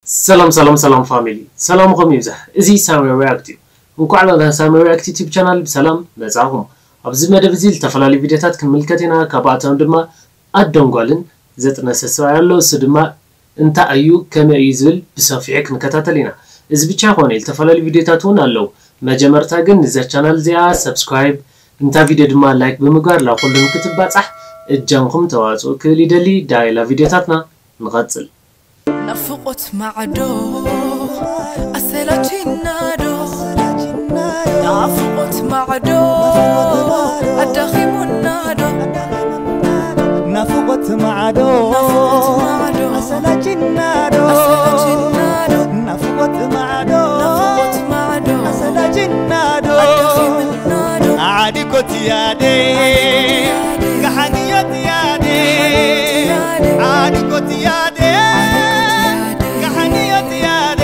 ሰላም ሰላም ሰላም ፋሚሊ፣ ሰላምኹም ይብዛሕ። እዚ ሳሚ ሪያክት እዩ። እንኳዕ ናብ ሳሚ ሪያክት ዩቲዩብ ቻናል ብሰላም መጻኹም። ኣብዚ መደብ እዚ ዝተፈላለዩ ቪድዮታት ክንምልከት ኢና። ካብኣቶም ድማ ኣዶን ጓልን ዘጥነሰ ሰብኣይ ኣሎ። እሱ ድማ እንታይ እዩ፣ ከመይ እዩ ዝብል ብሰፊሑ ክንከታተል ኢና። እዚ ብቻ ይኾነ፣ ዝተፈላለዩ ቪድዮታት እውን ኣለዉ። መጀመርታ ግን ንዛ ቻናል እዚኣ ሰብስክራይብ፣ እንታ ቪድዮ ድማ ላይክ ብምግባር ናብ ኩሉም ክትባጻሕ እጃምኩም ተዋጽኡ ክብል ይደሊ። ዳይላ ቪድዮታትና ንቐጽል። ናፍቆት ማዕዶ ኣሰላችና ዶ? ናፍቆት ማዕዶ ኣዳኺሙና ዶ? ናፍቆት ማዕዶ ኣሰላችና ዶ? ናፍቆት ማዕዶ ኣሰላችና ዶ? ዓዲኮት ያዴ ጋሓንዮት ያዴ ዓዲኮት ያዴ ጋሓንዮት ያዴ።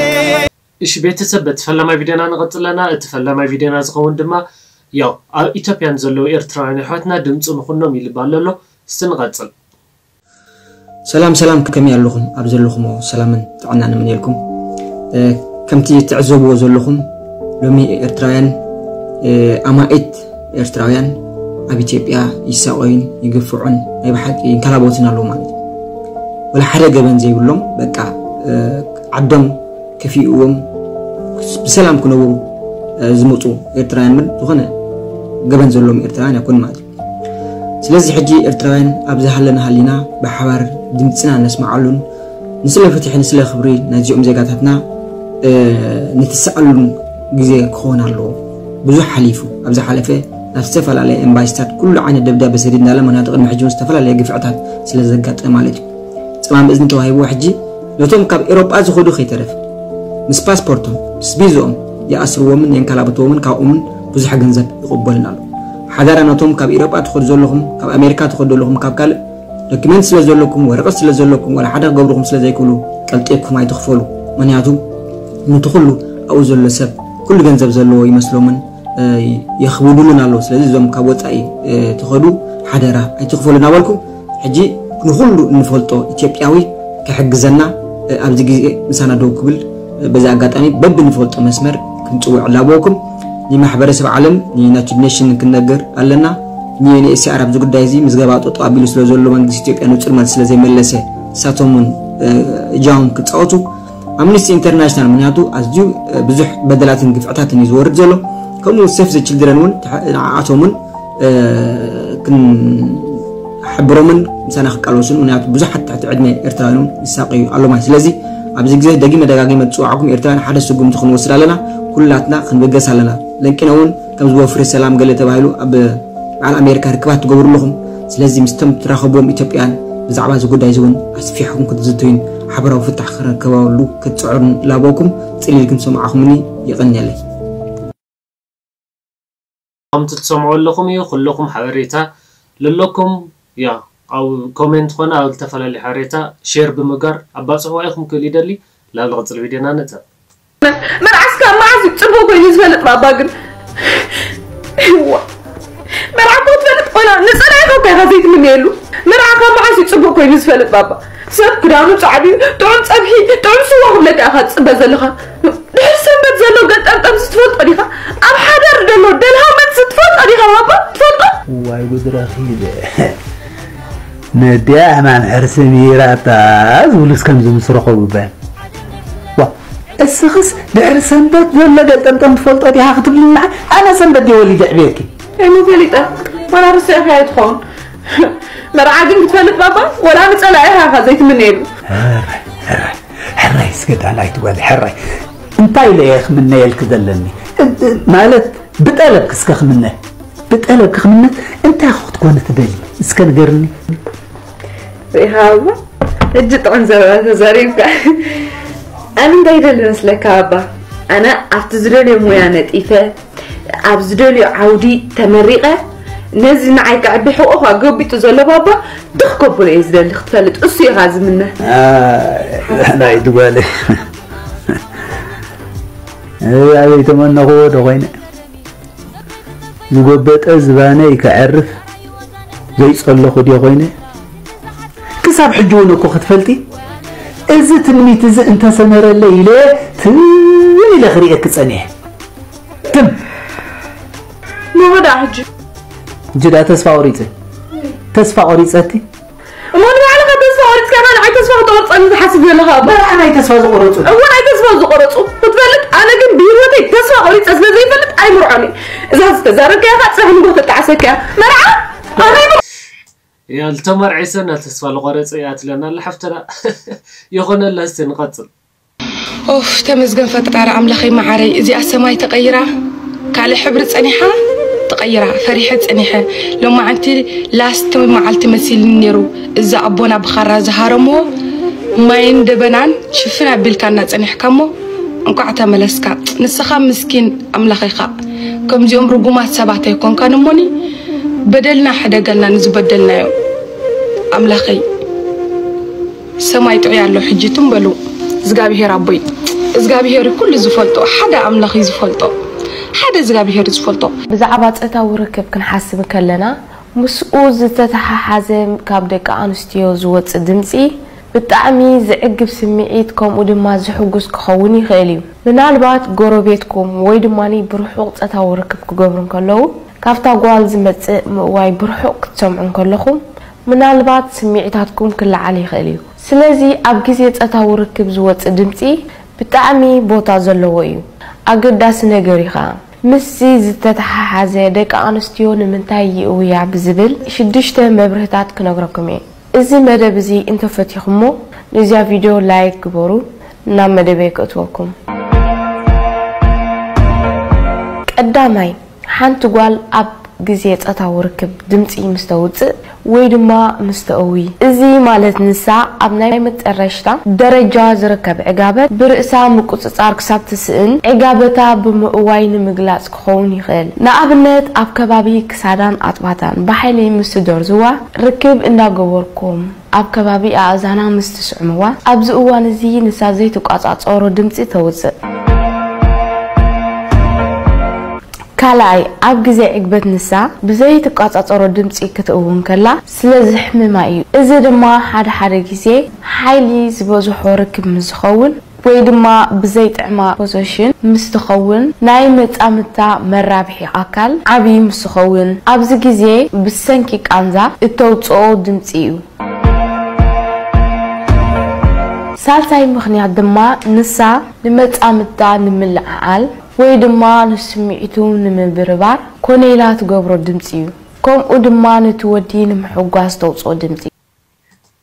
እሺ ቤተሰብ፣ በቲ ፈለማይ ቪድዮና ንቐጽል ኣለና። እቲ ፈለማይ ቪድዮና ዝኸውን ድማ ያው ኣብ ኢትዮጵያ ንዘለዉ ኤርትራውያን ኣሕዋትና ድምፂ ንኹኖም ይልባል ኣሎ። እስቲ ንቐጽል። ሰላም ሰላም፣ ከመይ ኣለኹም? ኣብ ዘለኹሞ ሰላምን ጥዕናን እምነየልኩም። እ፣ ከምቲ ትዕዘብዎ ዘለኹም ሎሚ ኤርትራውያን፣ እ፣ ኣማኢት ኤርትራውያን ኣብ ኢትዮጵያ ይሳቐዩን ይግፍዑን ናይ ብሓቂ ይንከላበቱን ኣለዉ ማለት እዩ። ወላ ሓደ ገበን ዘይብሎም በቃ፣ እ፣ ዓዶም ከፊእዎም ብሰላም ክነብሩ፣ እ፣ ዝመፁ ኤርትራውያን ምን ዝኾነ ገበን ዘለዎም ኤርትራውያን ኣይኮኑን ማለት እዩ። ስለዚ ሕጂ ኤርትራውያን ኣብ ዝሃለና ሃሊና ብሓባር ድምፅና ነስምዓሉን ንስለ ፍትሒ ንስለ ክብሪ ናይዚኦም ዜጋታትና፣ እ፣ ንትስኣሉን ግዜ ክኸውን ኣለዎ። ብዙሕ ሓሊፉ፣ ኣብ ዝሓለፈ ናብ ዝተፈላለየ ኤምባሲታት ኩሉ ዓይነት ደብዳበ ሰዲድና ኣለና። ምክንያቱ ቅድሚ ሕጂ እውን ዝተፈላለየ ግፍዕታት ስለ ዘጋጠመ ማለት እዩ። ፅማም እዝኒ ተዋሂብዎ ሕጂ ነቶም ካብ ኤሮጳ ዝኸዱ ከይተረፍ ምስ ፓስፖርቶም ምስ ቪዝኦም ይኣስርዎምን የንከላብትዎምን ካብኦምን ብዙሕ ገንዘብ ይቕበሉን ኣለዉ። ሓደራ ነቶም ካብ ኤሮጳ ትኸዱ ዘለኹም፣ ካብ ኣሜሪካ ትኸዱ ዘለኹም፣ ካብ ካልእ ዶክመንት ስለ ዘለኩም፣ ወረቐት ስለ ዘለኩም፣ ዋላ ሓደ ክገብርኹም ስለ ዘይክእሉ ቀልጢፍኩም ኣይትኽፈሉ። ምክንያቱ ኑቲ ኩሉ ኣብኡ ዘሎ ሰብ ኩሉ ገንዘብ ዘለዎ ይመስሎምን፣ እ፣ የኽብዱሉን ኣለዉ። ስለዚ እዞም ካብ ወጻኢ፣ እ፣ ትኸዱ ሓደራ ኣይትኽፈሉ እናበልኩ ሕጂ ንኹሉ እንፈልጦ ኢትዮጵያዊ ክሕግዘና፣ እ፣ ኣብዚ ግዜ ምሳና ደው ክብል፣ እ፣ በዚ ኣጋጣሚ በብንፈልጦ መስመር ክንጽውዕ ላበወኩም። ንማሕበረሰብ ዓለም፣ ንዩናይትድ ኔሽን ክንነግር ኣለና። ንዩኤንኤችሲኣር ኣብዚ ጉዳይ እዚ ምዝገባ ጠጠው ኣቢሉ ስለ ዘሎ መንግስቲ ኢትዮጵያ ንጹር መልሲ ስለ ዘይመለሰ ንሳቶም እውን፣ እ፣ እጃሞም ክጻወቱ ኣምነስቲ ኢንተርናሽናል፣ ምክንያቱ ኣዝዩ፣ እ፣ ብዙሕ በደላትን ግፍዕታትን እዩ ዝወርድ ዘሎ። ከምኡ ሴፍ ዘ ችልድረን እውን ንዓኣቶም እውን፣ እ፣ ክንሕብሮምን ምሳና ክቃለሱን፣ ምክንያቱ ብዙሓት ትሕቲ ዕድመ ኤርትራውያን እውን ይሳቀዩ ኣለዉ ማለት። ስለዚ ኣብዚ ግዜ ደጊመ ደጋጊመ ዝፅዋዕኩም ኤርትራውያን ሓደ ስጉምቲ ክንወስድ ኣለና። ኩላትና ክንብገስ ኣለና። ለንቂነ እውን ከምዚ ወፍሪ ሰላም ገለ ተባሂሉ ኣብ በዓል ኣሜሪካ ርክባት ትገብሩ ኣለኹም። ስለዚ ምስቶም ትራኸብዎም ኢትዮጵያን ብዛዕባ እዚ ጉዳይ እዚ እውን ኣስፊሕኩም ክትዝትዩን ሓበራዊ ፍታሕ ክረከበሉ ክትፅዕሩን ላበወኩም። ፅሊል ግን ሰማዕኹምኒ። የቐንየለይ። ከምቲ ትሰምዑ ኣለኹም እዩ። ኩለኹም ሓበሬታ ለለኩም ያ ኣብ ኮሜንት ኾነ ኣብ ዝተፈላለዩ ሓበሬታ ሼር ብምጋር ኣባፅሕዋ ኢኹም ክብል ይደሊ። ናብ ዝቕፅል ቪድዮና ንእተው። መርዓስ ካብ መዓስ እዩ ጽቡቕ ኮይኑ ዝፈልጥ ባባ ግን? እዋ፣ መርዓ እኮ ትፈልጥ ቆላ ንጸላኢኻ እኮ ኢኻ ዘይትምነየሉ። መርዓ ካብ መዓስ እዩ ጽቡቕ ኮይኑ ዝፈልጥ ባባ? ሰብ ክዳኑ ጻዕዱ እዩ፣ ጥዑም ጸብሒ፣ ጥዑም ስዋ ክብለካ ኢኻ ትጽበ ዘለኻ። ድሕሪ ሰንበት ዘሎ ገልጠምጠም ትፈልጦ ዲኻ? ኣብ ሓዳር ዘሎ ደልሃ መልሲ ትፈልጦ ዲኻ ባባ? ትፈልጦ? እዋይ ጉድ ረኺበ። ነዲኣ ሕማም ሕርሲ ምሂራታ ዝብሉስ ከምዚ ምስ ረኸቡ በ። ዋ፣ እስኽስ ድሕሪ ሰንበት ዘሎ ገልጠምጠም ትፈልጦ ዲኻ ክትብልኒ? ኣነ ሰንበት ድየ ወሊደ ዕብየኪ? እሞ ፈሊጠ፣ ዋላ ርሲዕካዮ ትኸውን። መርዓ ግን ክትፈልጥ ባባ፣ ወላ ንጸላኢኻ ኢኻ ዘይትምነየሉ። ሕራይ፣ ሕራይ፣ ሕራይ እስከ ዳናይት ጓል፣ ሕራይ። እንታይ ኢለ እየ ክምነየልኪ ዘለኒ? እ-፣ እ-፣ ማለት ብጠለብኪ እስከ ክምነ። ብጠለብኪ ክምነ እንታይ ኢኹ ክትኮኒ ትደሊ? እስከ ንገርኒ። ሪኢኻ ኣባ፣ ሕጂ ጥዑም ዘረባ ተዛሪብካ። ኣነ እንታይ ይደሊ መስለካ ኣባ? ኣነ ኣብቲ ዝደልዮ ሞያ ነጢፈ፣ ኣብ ዝደልዮ ዓውዲ ተመሪቐ፣ ነዚ ንዓይ ከዕቢ ሕቖ ኸኣ ገቢጡ ዘሎ ባባ ትኽ ከብሎ እየ ዝደሊ ክትፈልጥ። እሱ ኢኻ ዝምነ። ኣይ፣ ናይ ድጓለይ። ኣይ፣ ኣበይ ተመነኽዎ ዶ ኾይነ? ዝጎበጠ ዝባነይ ከዕርፍ ዘይጸለኹ ድየ ኮይነ? ክሳብ ሕጂ እውን እኮ ክትፈልጢ፣ እዚ እዚ ትልሚት እዚ እንተሰመረለይ ኢለ ትም ኢለ ክርእየኪ ጸኒሐ። ትም። ንወዳ ሕጂ ጅዳ ተስፋ ቆሪጸ። ተስፋ ቆሪጸቲ። እሞ ንባዕልኻ ተስፋ ቆሪጽካ ኢኻ ንዓይ ተስፋ ክተቆርጸኒ ዝሓስብ ዘለኻ እባ። መርዓ ናይ ተስፋ ዝቆረጹ። እወ ናይ ተስፋ ዝቆረጹ ክትፈልጥ ኣነ ግን ብህይወተይ ተስፋ ቆሪጸ ስለ ዘይፈልጥ ኣይምርዖን እየ። እዛ ዝተዛረብካያ ከዓ ጽባሕ ንግሆ ተጣዕሰካ እያ። መርዓ ኣበይ ያልተመርዔ ሰና ተስፋ ልቆረጸ እያ ትለና ኣላ ሓፍትና። ይኾነላ እስቲ ንቐጽል። ኦፍ ተመስገን ፈጣሪ ኣምላኸይ መዓረይ እዚኣ ሰማይ ተቐይራ ካልእ ሕብሪ ጸኒሓ ተቐይራ ፈሪሐ ጸኒሐ ሎማዓንቲ ላስት መዓልቲ መሲልኒ ነይሩ እዛ ኣቦና ብኻራ ዝሃረምዎ ማይን ደበናን ሽፍን ኣቢልካና ጸኒሕካ እሞ እንኳዕ ተመለስካ ንስኻ ምስኪን ኣምላኽ ኢኻ ከምዚኦም ርጉማት ሰባት ኣይኮንካን እሞኒ በደልና ሕደገልና ንዝበደልናዮ ኣምላኸይ ሰማይ ጥዑይ ኣሎ ሕጂ ትም በሉ እዝጋብሄር ኣቦይ እዝጋብሄር ኩሉ ዝፈልጦ ሓደ ኣምላኽ እዩ ዝፈልጦ ሓደ እዝጋብሄር ዝፈልጦ ብዛዕባ ፆታዊ ርክብ ክንሓስብ ከለና ምስኡ ዝተተሓሓዘ ካብ ደቂ ኣንስትዮ ዝወፅእ ድምፂ ብጣዕሚ ዘዕግብ ስምዒት ከምኡ ድማ ዘሕጉስ ክኸውን ይኽእል እዩ። ምናልባት ጎረቤትኩም ወይ ድማ ብርሑቕ ፆታዊ ርክብ ክገብሩ እንከለዉ ካብታ ጓል ዝመፅእ ምእዋይ ብርሑቕ ክትሰምዑ እንከለኹም ምናልባት ስምዒታትኩም ክለዓል ይኽእል እዩ። ስለዚ ኣብ ግዜ ፆታዊ ርክብ ዝወፅእ ድምፂ ብጣዕሚ ቦታ ዘለዎ እዩ። ኣገዳሲ ነገር እዩ ኸዓ። ምስዚ ዝተተሓሓዘ ደቂ ኣንስትዮ ንምንታይ ይእውያ ብዝብል ሽዱሽተ መብርህታት ክነግረኩም እየ። እዚ መደብ እዚ እንተፈቲኹሞ ነዚኣ ቪድዮ ላይክ ግበሩ ናብ መደበይ ከእትወኩም። ቀዳማይ ሓንቲ ጓል ኣብ ግዜ ፆታዊ ርክብ ድምፂ ምስ ተውፅእ ወይ ድማ ምስ ተእዊ እዚ ማለት ንሳ ኣብ ናይ መጠረሽታ ደረጃ ዝርከብ ዕጋበት ብርእሳ ምቁፅፃር ክሳብ ትስእን ዕጋበታ ብምእዋይ ንምግላፅ ክኸውን ይኽእል። ንኣብነት ኣብ ከባቢ ክሳዳን ኣፅባታን ብሓይሊ ምስ ትደርዝዋ ርክብ እንዳገበርኩም ኣብ ከባቢ ኣእዛና ምስ ትስዕምዋ ኣብዚ እዋን እዚ ንሳ ዘይትቋፃፀሮ ድምፂ ተውፅእ። ካልኣይ ኣብ ግዜ ዕግበት ንሳ ብዘይትቋፃፀሮ ድምፂ ክትእውን ከላ ስለ ዘሕምማ እዩ። እዚ ድማ ሓደ ሓደ ግዜ ሓይሊ ዝበዝሖ ርክብ ምስ ዝኸውን ወይ ድማ ብዘይጥዕማ ፖዘሽን ምስ ትኸውን ናይ መፃምድታ መራብሒ ኣካል ዓብዪ ምስ ዝኸውን ኣብዚ ግዜ ብሰንኪ ቃንዛ እተውፅኦ ድምፂ እዩ። ሳልሳይ ምኽንያት ድማ ንሳ ንመፃምድታ ንምልዕዓል ወይ ድማ ንስምዒቱ ንምብርባር ኮነ ኢላ ትገብሮ ድምፂ እዩ። ከምኡ ድማ ነቲ ወዲ ንምሕጓስ ተውፅኦ ድምፂ።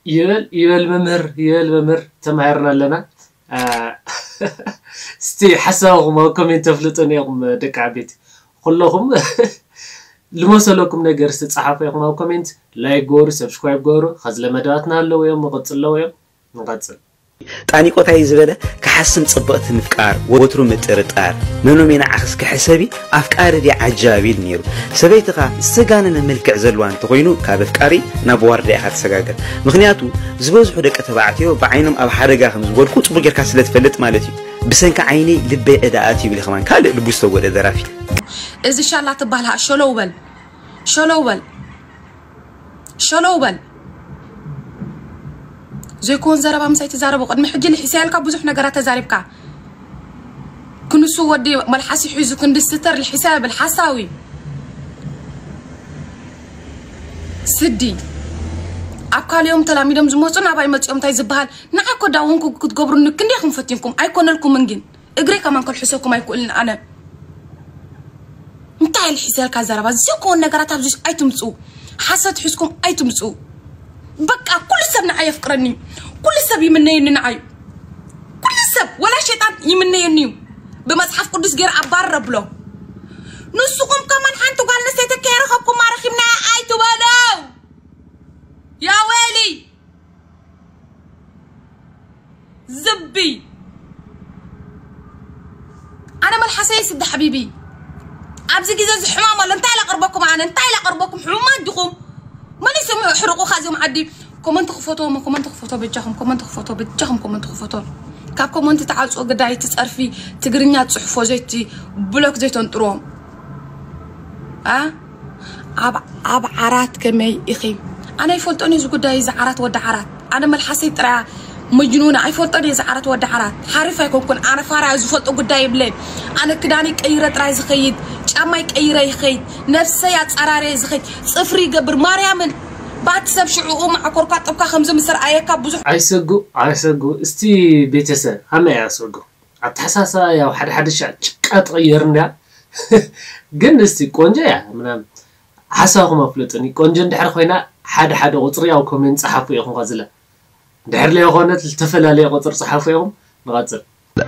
ይበል ይበል መምህር ይበል መምህር ተማሂርና ኣለና። እስቲ ሓሳብኹም ኣብ ኮሜንት ተፍልጡን ኢኹም ደቂ ዓበይቲ ኩለኹም ልመሰለኩም ነገር እስቲ ጸሓፉ ኢኹም ኣብ ኮሜንት ላይክ ገበሩ ሰብስክራይብ ገበሩ ከዝለ መደባትና ኣለዉ እዮም መቐጽል ኣለዉ እዮም ንቐጽል ጣኒቆታይ ዝበለ ክሓስም ጽብቕቲ ምፍቃር ወትሩ ምጥርጣር መኖም የንዓኽስ ክሕሰቢ ኣፍቃሪ ድየ ዓጃቢ ኢሉ ነይሩ ሰበይትኻ ዝተጋነነ መልክዕ ዘለዋ እንተኾይኑ ካብ ኣፍቃሪ ናብ ዋርዳ ኢኻ ትሰጋገር ምኽንያቱ ዝበዝሑ ደቂ ተባዕትዮ ብዓይኖም ኣብ ሓደጋ ከም ዝወድቁ ጽቡቕ ጌርካ ስለ ትፈልጥ ማለት እዩ ብሰንኪ ዓይነይ ልበይ ዕዳ ኣትዩ ይብል ከማን ካልእ ልቡ ዝተጎደ ደራፊ እዚ ሻላ ትባሃል ሸለው በል ሸለው በል ሸለው በል ዘይኮን ዘረባ ምሳይ ትዛረቡ ቅድሚ ሕጂ ልሒሰ ያልካ ብዙሕ ነገራት ተዛሪብካ ክንሱ ወዲ መልሓሲ ሒዙ ክንዲ ስተር ልሒሰ ብል ሓሳዊ ስዲ ኣብ ካልኦም ተላሚዶም ዝመፁ ናባይ መፅኦም እንታይ ዝበሃል ንዓይ ኮ ዳውንኩ ክትገብሩኒ ክንደይኹም ፈቲንኩም ኣይኮነልኩምን ግን እግረይ ከማን ከልሕሰኩም ኣይክእልን ኣነ እንታይ ልሒሰልካ ዘረባ ዝኮን ነገራት ኣብዚ ኣይትምፁ ሓሰት ሒዝኩም ኣይትምፁ በቃ ኩሉ ሰብ ንዓይ የፍቅረኒ ኩሉ ሰብ ይምነየኒ ንዓይ ኩሉ ሰብ ወላ ሸይጣን ይምነየኒ እዩ ብመፅሓፍ ቅዱስ ገይረ ኣባርረ ብሎ ንስኹም ከማን ሓንቲ ጓል ኣንስተይቲ ከይረኸብኩማ ረኺብናያ ኣይትበለው ያ ወይሊ ዝቢ ኣነ መልሓሰይ ስዲ ሓቢቢ ኣብዚ ግዜ እዚ ሕማም ኣሎ እንታይ ለቅርበኩም ኣነ እንታይ ለቅርበኩም ሕሙማት ዲኹም መን ይስምዑ ሕርቁ ካዚኦም ዓዲ ኮመንት ክፈትዎ ኮመንት ክፈትዎ በጃኹም ኮመንት ክፈትዎ በጃኹም ኮመንት ክፈትዎ ካብ ኮመንት ተዓፅዎ ግዳይ እቲ ፀርፊ ትግርኛ ፅሕፎ ዘይቲ ብሎክ ዘይተንጥርዎም ኣብ ኣብ ዓራት ከመይ ኢኺ ኣነ ይፈልጦን እዚ ጉዳይ እዚ ዓራት ወዲ ዓራት ኣነ መልሓሰይ ጥራያ መጅኑን ኣይፈልጦን እየ ዝዓረት ወዲ ዓራት ሓሪፍ ኣይኮንኩን ኣነ ፋራ ዝፈልጦ ጉዳይ የብለይን ኣነ ክዳነይ ቀይረ ጥራይ ዝኸይድ ጫማይ ቀይረ ይኸይድ ነብሰይ ኣጻራርየ ዝኸይድ ጽፍሪ ይገብር ማርያምን ባቲ ሰብ ሽዑኡ ማዕኮርካ ጥብካ ከምዚ ምስ ረኣየካ ብዙሕ ኣይሰጉ ኣይሰጉ እስቲ ቤተሰብ ሃመ እያ ሰጉ ኣተሓሳሳ ያው ሓደ ሓደ ሻዕ ጭቃ ትቕየር እንድያ ግን እስቲ ቆንጆ እያ ምናምን ሓሳብኩም ኣፍልጡኒ ቆንጆ እንድሕር ኮይና ሓደ ሓደ ቁፅሪ ኣብ ኮሜንት ፀሓፉ ኢኹም ከዝለ እንድሕር ለይኮነት ዝተፈላለየ ቁፅሪ ፀሓፉ ኢኹም ንቐፅል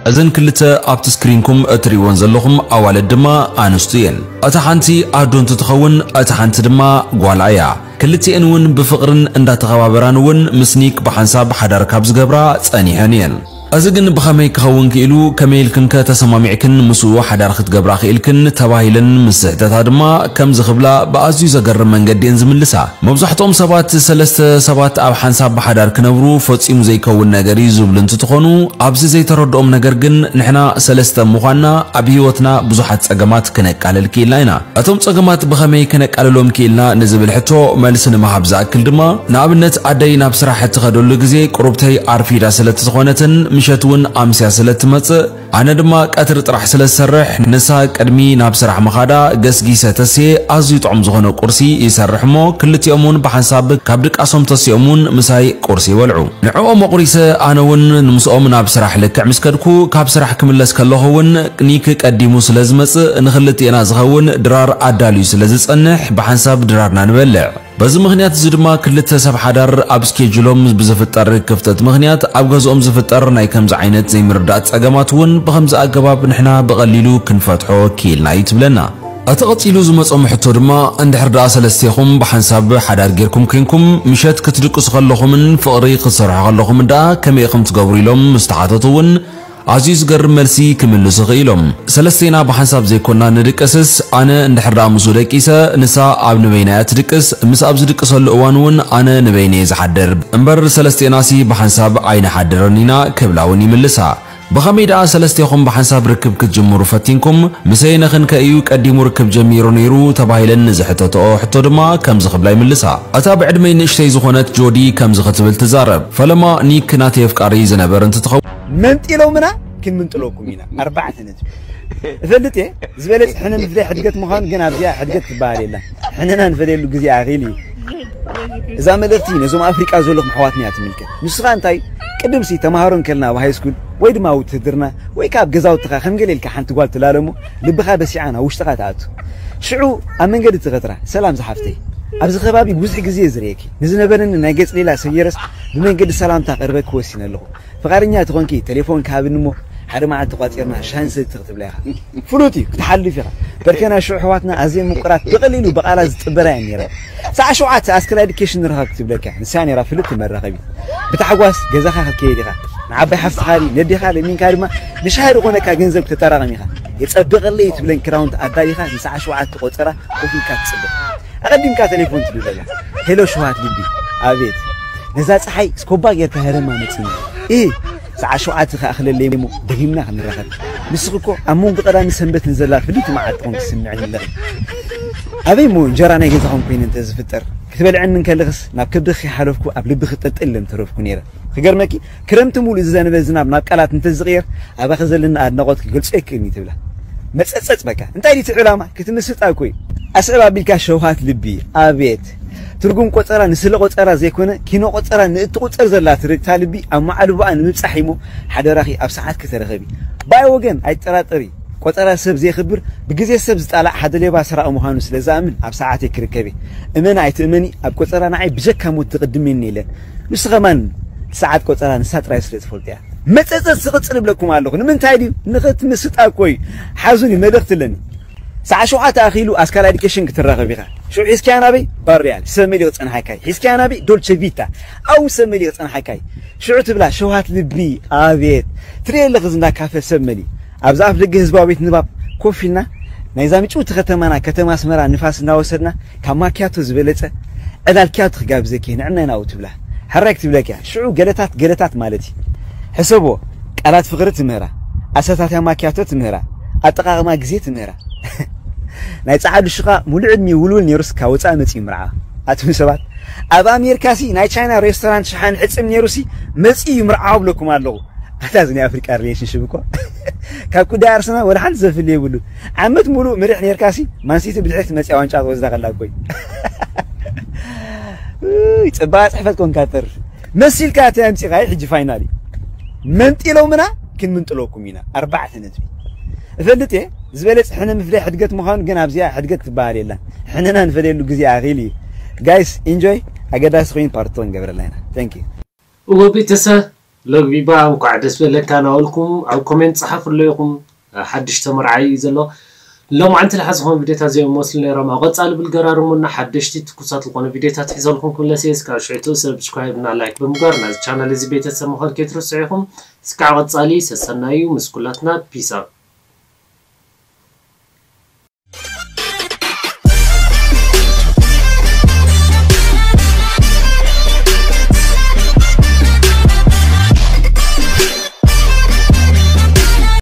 እዘን ክልተ ኣብቲ ስክሪንኩም እትሪእወን ዘለኹም ኣዋልድ ድማ ኣንስቱ እየን። እታ ሓንቲ ኣዶ እንትትኸውን እታ ሓንቲ ድማ ጓላ እያ። ክልቲኤን እውን ብፍቕርን እንዳተኸባበራን እውን ምስ ኒክ ብሓንሳብ ሓዳር ካብ ዝገብራ ጸኒሐን እየን። እዚ ግን ብኸመይ ክኸውን ክኢሉ፣ ከመይ ኢልክንከ ተሰማሚዕክን ምስኡ ሓዳር ክትገብራ ክኢልክን ተባሂለን ምስ ዝሕተታ ድማ ከምዚ ክብላ ብኣዝዩ ዘገርም መንገዲ እየን ዝምልሳ። መብዛሕትኦም ሰባት ሰለስተ ሰባት ኣብ ሓንሳብ ብሓዳር ክነብሩ ፈጺሙ ዘይከውን ነገር እዩ ዝብሉ እንትትኾኑ ኣብዚ ዘይተረድኦም ነገር ግን ንሕና ሰለስተ ምዃንና ኣብ ህይወትና ብዙሓት ጸገማት ክነቃልል ክኢልና ኢና። እቶም ጸገማት ብኸመይ ክነቃልሎም ክኢልና ንዝብል ሕቶ መልሲ ንምሃብ ዝኣክል ድማ ንኣብነት ኣደይ ናብ ስራሕ እትኸደሉ ግዜ ቁሩብተይ ኣርፊዳ ስለ እትኾነትን ምሸት እውን ኣምስያ ስለ እትመጽእ ኣነ ድማ ቀትሪ ጥራሕ ስለ ዝሰርሕ ንሳ ቅድሚ ናብ ስራሕ ምኻዳ ገስጊሰ ተስየ ኣዝዩ ጥዑም ዝኾነ ቁርሲ ይሰርሕ እሞ ክልቲኦም እውን ብሓንሳብ ካብ ድቃሶም ተሲኦም እውን ምሳይ ቁርሲ ይበልዑ። ንዕኦም ኣቑሪሰ ኣነ እውን ንምስኦም ናብ ስራሕ ልክዕ ምስ ከድኩ ካብ ስራሕ ክምለስ ከለኹ እውን ኒክ ቀዲሙ ስለ ዝመጽእ ንኽልቲኤና ዝኸውን ድራር ኣዳልዩ ስለ ዝጸንሕ ብሓንሳብ ድራርና ንበልዕ። በዚ ምኽንያት እዚ ድማ ክልተ ሰብ ሓዳር ኣብ ስኬጁሎም ብዝፍጠር ክፍተት ምኽንያት ኣብ ገዝኦም ዝፍጠር ናይ ከምዚ ዓይነት ዘይምርዳእ ጸገማት እውን ብኸምዚ ኣገባብ ንሕና ብቐሊሉ ክንፈትሖ ክኢልና እዩ ትብለና። እቲ ቐጺሉ ዝመጾም ሕቶ ድማ እንድሕር ደኣ ሰለስቴኹም ብሓንሳብ ሓዳር ጌርኩም ኮንኩም ምሸት ክትድቅሱ ከለኹምን ፍቕሪ ክትሰርሑ ከለኹምን ደኣ ከመይ ኢኹም ትገብሩ ኢሎም ምስ ተሓተቱ እውን ኣዝዩ ዝገርም መልሲ ክምልሱ ክኢሎም። ሰለስቴና ብሓንሳብ ዘይኮና ንድቅስስ ኣነ እንድሕር ደኣ ምስኡ ደቂሰ ንሳ ኣብ ንበይና እያ ትድቅስ፣ ምስ ኣብ ዝድቅሰሉ እዋን እውን ኣነ ንበይነየ ዝሓድር እምበር ሰለስቴናሲ ብሓንሳብ ኣይንሓድርን ኢና ክብላ እውን ይምልሳ። ብኸመይ ደኣ ሰለስቴኹም ብሓንሳብ ርክብ ክትጅምሩ ፈቲንኩም? ምስ ኣየነኽን ከ እዩ ቀዲሙ ርክብ ጀሚሩ ነይሩ? ተባሂለን ንዝሕተትኦ ሕቶ ድማ ከምዚ ክብላ ይምልሳ። እታ ብዕድመይ ንእሽተይ ዝኾነት ጆዲ ከምዚ ክትብል ትዛረብ፣ ፈለማ ኒክ ናተይ ኣፍቃሪ ዝነበር እንትትኸውን። መንጢሎምና ክንምንጥለኩም ኢና ኣርባዕተ ነጥቢ እፈልጥ እየ ዝበለፅ ሕነ ምፍለይ ሕድገት ምዃኑ ግን ኣብዚኣ ሕድገት ትበሃል የላን ሕነና ንፈለየሉ ግዜ ኣኺል እዩ እዛ መልእኽቲ ነዞም ኣፍሪቃ ዘለኹም ኣሕዋትና እያ ትምልከት ንስኻ እንታይ ቅድምሲ ተምሃሮ እንከልና ኣብ ሃይስኩል ወይ ድማ ውትህድርና ወይ ካብ ገዛውትኻ ከም ገለ ኢልካ ሓንቲ ጓል ትላለሞ ልብኻ በሲዓ ናብ ውሽጥኻ ትኣቱ ሽዑ ኣብ መንገዲ ትኸትራ ሰላም ዝሓፍተይ ኣብዚ ከባቢ ብዙሕ ግዜ ዝርእየኪ ንዝነበረኒ ናይ ገጽ ሌላ ሰጊረስ ብመንገዲ ሰላምታ ቀርበኪ ወሲነ ኣለኹ ፍቓደኛ ተኾንኪ ቴሌፎን ክሃብኒ እሞ ሓደ መዓልቲ ቋጺርና ሻሂ ንሰቲ ክትብላ ኢኻ ፍሉጥ እዩ ክትሓልፍ ኢኻ በርከና ሽዑ ኣሕዋትና ኣዝየን ምቁራት ብቐሊሉ ብቓላት ዝጥበራ እየን ነይረን ሰዓ ሸውዓተ ኣስከላ ኤዱኬሽን ንረኸብ ክትብለካ ንሳ ነይራ ፍልጥቲ መራኸቢት ብታሕጓስ ገዛኻ ክትከይድ ኢኻ ንዓባይ ሓፍትኻ ነዴኻ ለሚንካ ድማ ንሻሂ ዝኾነካ ገንዘብ ክተጠራቕም ኢኻ የጸብቐለይ ትብለን ክራውንት ኣዳሊኻ ንሰዓ ሸውዓተ ቆጸራ ኮፍ ኢልካ ትጽበ ኣቐዲምካ ቴሌፎን ትድውለላ ሄሎ ሸውሃት ልቢ ኣቤት ነዛ ጸሓይ ስኮባ ጌርካ ሄረማ መጽኒ እ ሰዓ ሸውዓተ ከኣ ክለለይ እሞ ደጊምና ክንራኸብ ንስኺ እኮ ኣብ መንጎ ቀዳሚ ሰንበትን ዘላ ፍልይቲ መዓልቲ ኮንኪ ትስምዕኒ ኣለኺ ኣበይ እሞ እንጀራ ናይ ገዛኹም ኮይነ እንተ ዝፍጠር ክትበልዐኒ እንከለኽስ ናብ ከብድኺ ሓለፍኩ ኣብ ልብኺ ጥልጥል ኢለ ምተረፍኩ ነይረ ክገርመኪ ክረምቲ ሙሉእ ዝዘነበ ዝናብ ናብ ቃላት እንተዝቕየር ኣባኺ ዘለኒ ኣድናቖት ክገልጾ ኣይክእልን እዩ ትብላ መጸጸጽ በቃ እንታይ ድዩ እቲ ዕላማ ክትምስጥ ኣኮይ ኣስዕብ ኣቢልካ ሸውሃት ልቢ ኣቤት ትርጉም ቆጸራ ንስለ ቆጸራ ዘይኮነ ኪኖ ቆጸራ ንእትቁጸር ዘላ ትርግታ ልቢ ኣብ መዓልቦኣ ንምብጻሕ እሞ ሓደራኺ ኣብ ሰዓት ከተረኸቢ ባይ ወገን ኣይጠራጠሪ ቆጸራ ሰብ ዘየኽብር ብግዜ ሰብ ዝጣላዕ ሓደ ሌባ ሰራቒ ምዃኑ ስለ ዝኣምን ኣብ ሰዓተይ ክርከቢ እመን ኣይትእመኒ ኣብ ቆጸራ ንዓይ ብጀካ ሞት ትቕድመኒ የለን ንሱ ኸማን ሰዓት ቆጸራ ንሳ ጥራይ ስለ ትፈልጦ እያ መጸጸት ዝቕጽል እብለኩም ኣለኹ ንምንታይ ድዩ ንኽትምስጣ እኮ እዩ ሓዙኒ መልእኽቲ ኣለኒ ሰዓ ሸውዓተ ኣኺሉ ኣስካል ኣዲኬሽን ክትራኸብ ኢኻ ሽዑ ሒዝካያ ናበይ ባርያል ሰብ መሊኡ ክጸንሓካ እዩ ሒዝካያ ናበይ ዶልቸ ቪታ ኣው ሰብ መሊኡ ክጸንሓካ እዩ ሽዑ ትብላ ሸውሃት ልቢ ኣቤት ትርኢ ኣለኺ ዝንዳ ካፈ ሰብ መሊኡ ኣብዚ ኣፍ ደገ ህዝባዊ ቤት ንባብ ኮፍ ኢልና ናይዛ ምጭውቲ ከተማና ከተማ ኣስመራ ንፋስ እናወሰድና ካብ ማኪያቶ ዝበለጸ ዕላል ኪያቶ ክጋብዘኪ ንዕናይ ናብኡ ትብላ ሕራይ ክትብለኪ እያ ሽዑ ገለታት ገለታት ማለት እዩ ሕሰብዎ ቃላት ፍቕሪ ትምህራ ኣሰታትያ ማኪያቶ ትምህራ ኣጠቓቕማ ግዜ ትምህራ ናይ ጸዓዱ ሽቓ ሙሉእ ዕድሚኡ ውልውል ነይሩስ ካብ ወጻኢ መጺኡ ምርዓ ኣቱም ሰባት ኣብ ኣሜሪካ ሲ ናይ ቻይና ሬስቶራንት ሸሓን ሕፅም ነይሩ ሲ መፂኡ ይምርዓው ብለኩም ኣለኹ። ኣታ እዚ ናይ ኣፍሪቃ ሪሌሽንሽፕ እኮ ካብ ጉዳይ ኣርሰናል ወደ ሓንቲ ዘፍል የብሉ። ዓመት ሙሉእ ምርሕ ነርካ ሲ ማንሲቲ ብድሕሪት መፅያ ዋንጫ ትወስዳ ከላ እኮይ። ጽባሕ ጽሕፈት ኮንካ ተር መሲልካ እቲ ኣምጺኻ ሕጂ ፋይናሊ መንጢሎምና ክንምንጥለኩም ኢና ኣርባዕተ ነጥቢ። እፈልጥ እየ ዝበለጽ ሕነ ምፍለይ ሕድገት ምዃኑ ግን ኣብዚኣ ሕድገት ትበሃል የላን። ሕነና ንፈለየሉ ግዜ ኣኺል እዩ። ጋይስ ኢንጆይ። ኣገዳሲ ኮይኑ ፓርቶ ንገብረላ ኢና። Thank you። እወ ቤተሰብ ለግቢባ እንኳዕ ደስ በለካ ናበልኩም ኣብ ኮሜንት ጸሓፉለይ ኢኹም። ሓድሽ ተመርዓይ እዩ ዘሎ። ሎማዓንቲ ዝሓዝኹም ቪዲዮታት እዚኦም መስሉ ነይሮም። ኣብ ቀጻሊ ብልገራርሙና ሓደሽቲ ትኩሳት ዝኾኑ ቪዲዮታት ሒዘልኩም ክምለስ እየ። እስካብ ሽዕቱ ሰብስክራይብ እና ላይክ ብምግባር ናዚ ቻናል እዚ ቤተሰብ ምዃን ከይትርስዑ ኢኹም። እስካብ ቀጻሊ ሰሰናዩ ምስ ኩላትና ፒስ ኣፕ።